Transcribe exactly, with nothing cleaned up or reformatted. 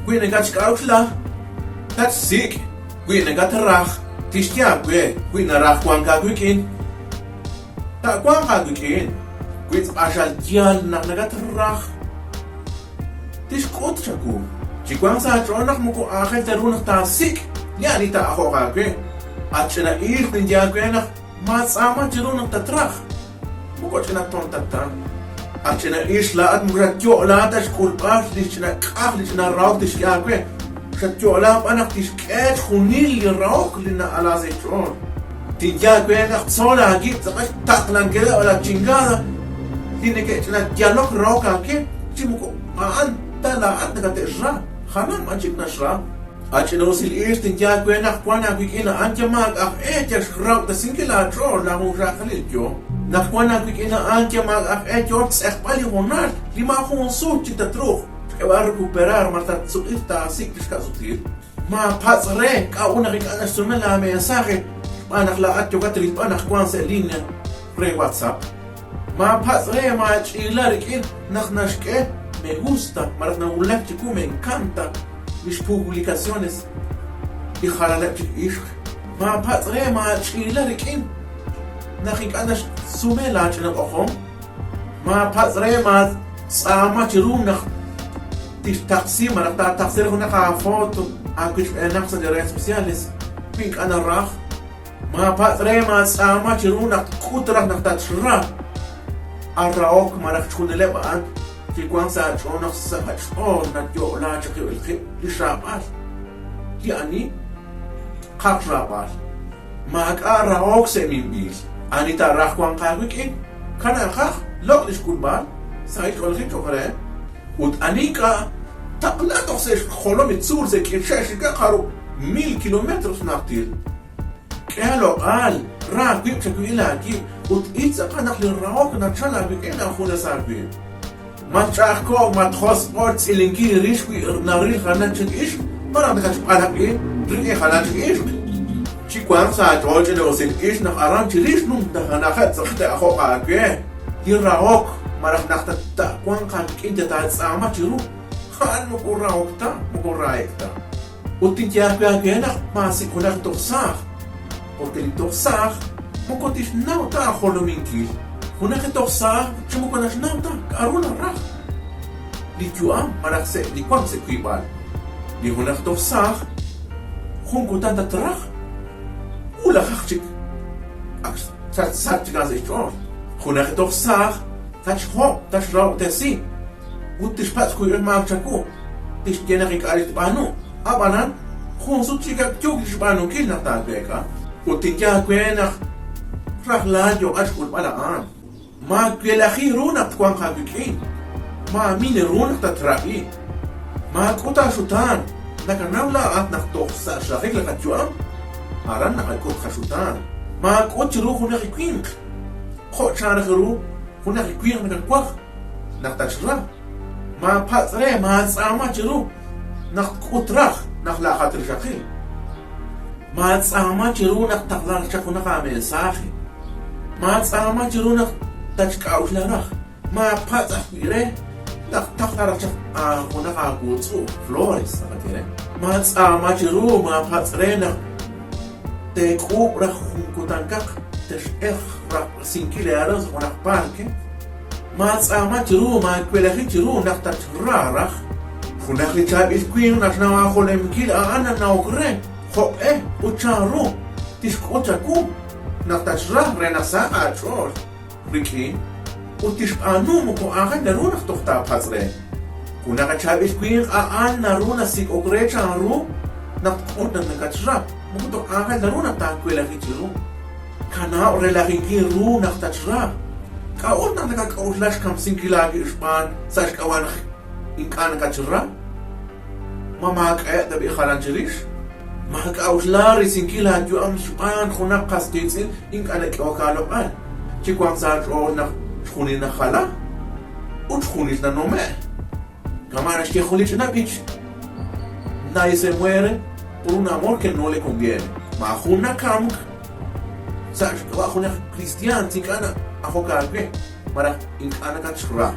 Wi nakat xk'awxla, tat sik', wi nakat raj, tixtya we, wi naraj kwan kawik'in. Ta' kwan kawik'in, wi tz'axal yal naq nakat raj. Tixk'ut chaku, chi kwan sa' ch'oon naq moko aajel ta ru naq ta sik', ya'ni ta ajo' kawe. At ch'ina ix ninya we naq ma tz'aama chi ru naq ta traj. Moko ch'ina tonta ta. At ch'ina ix laa'at moko xa yo'la ta xk'ulb'al li ch'ina k'aj li ch'ina rahok tixk'e awe. Xa yo'la b'an naq tixk'e chjunil li rahok li na'ala sa' xch'ool. Tinya we naq tzol aawib' tz'aqal taqlankileb' la chingada li neke'ch'ina yalok rahok aake, chi moko a'an ta laa'at nakate'xra, jalan b'an chik naxra. Ach'ina usil ix tinya we naq wan aawik'in a'an ya maak aj e ya xrawtesinkil aach'ool laa junxaqalil yo. Naq wan aawik'in a'an ya maak aj e yo tz'ejb'al li hoonal li maajun sut chik tatruuq xk'eb'al recuperar ma tatsuq'ij ta sik' li xka'sutil. Maapatz' re k'a'ut naq ink'a' naxsume laa mensaje xb'aan naq laa'at yookat rilb'al naq wan sa' línea re WhatsApp. Maapatz' re maach'iila rik'in naq naxk'e me gusta malaj nawulak chiwu me encanta li xpublicaciones li jalaleb' chik ixq. Maapatz' re maach'iila rik'in naq ink'a' naxsume laa ch'ina q'ojom. Maapatz' re maatz'aama chiru naq tixtaqsi malaj taataqsi re junaq aafoto aawichb'eenaq sa' li redes sociales wi ink'a' naraj. Maapatz' re maatz'aama chiru naq tk'ut raj naq tatxra. Arahok malaj chjunileb' a'an chi wan sa' aach'ool naq sa' ach'ool nayo'la chiqib'il qib' li xraab'al. Li ani? Qaj raab'al. Maak'a' rahok sa' minb'il. Ani taaraj wanq aawik'in? Kana'jaj, loq' li xk'ulb'al, sahil ch'oolejil cho'q re. Ut ani ink'a', taqla toj sa' xjolom li tzuul sa' k'iche' xikaq jarub' mil kilómetros najtil. K'e loq'al, ra aawib' chawil aawib' ut il tz'aqal naq li rahok nachal aawik'in naajunes aawib'. Ma tch'a'ajko'k, ma tjosq'o'k tz'ilinkil rix wi naril jalan chik ixq, malaj nakatxb'alaq'i rik'in jalan chik ixq. Chi wanq sa' aach'ool ch'ina usil ixq naq aran chirix numtajanaqeb' tz'aqal te'ajoq aawe. Li rahok malaj naq ta-, taawanq aawik'in ya taatz'aama chiru, a'an moko rahok ta, moko rahek ta. Ut tinye ajwi' aawe naq maasik' junaq li toj saaj, porque li toj saaj moko tixnaw ta aajolominkil. Junaq li toj saaj chi moko naxnaw ta k'aru naraj. Li yu'am malaj se' li wank sa' wiib'al. Li junaq toj saaj jun kutan tatraj, wulajaq chik ak xatsach chik sa' xch'ool. Junaq li toj saaj tatxhob', taxrahob'tesi. Ut tixpatz' kuyb'ej maak chawu, tixye naq ink'a' li tb'aanu, ab'anan jun sut chik ak yook li xb'aanunkil naq taaweek'a. Ut tinye aawe naq rajlaal yooq'al xk'ulb'al a'an. Maawelaji ru naq twanq aawik'in. Maamini ru naq tatrab'i. Maak'ut aaxutaan. Nakanaw laa'at naq toj sa' xrajik li qayu'am, aran nakak'ut qaxutaan. Maak'ut chiru junaq li winq. Jo' chan raj ru junaq li winq nakawaj naq tatxra. Maapatz' re, maatz'aama chiru naq tk'ut raj naq laa'at rixaqil. Maatz'aama chiru naq taqla raj chaq junaq aamensaje. Maatz'aama chiru naq tatxk'a'uxla raj. Maapatz' ajwi' re naq taqla raj chaq aa-, junaq aawutz'u' flores, naqaye re. Maatz'aama chiru, maapatz' re naq teek'uub' raj jun kutankaq, tex'ej rajb'esinkil eere sa' junaq parque. Maatz'aama chiru, maawelaji chiru naq tatxra raj. Junaq li chaab'il winq naxnaw aajolominkil, a'an nanahok re jo'q'e ut chanru tixk'ut chawu naq tatxra re naq sahaq aach'ool rik'in ut tixb'aanu moko aajel ta ru naq toj taapatz' re. Junaq li chaab'il winq a'an naru nasik'ok re chanru naq tk'ut naq nakatxra, moko toj aajel ta ru naq taawelaji chiru. Kanab' relajinkil ru naq tatxra. K'a'ut naq nakak'a'uxla xkamsinkil aawib' xb'aan sa' xk'ab'a' naq ink'a' nakatxra? Ma maak'a'eb' tab'i' jalan chirix? Maak'a'uxla risinkil aayu'am xb'aan junaq qas qiitz'in ink'a' nak'ehok aaloq'al, chi wank sa' aach'ool naq xjunil najala ut xjunil nanome'. Kama' naxye jun li ch'ina b'ich: "Nadie se muere por un amor que no le conviene." Maajun nakamk sa' xk'ab'a' junaq kristiaan chi ink'a' na'ajok aawe malaj ink'a' nakatxra.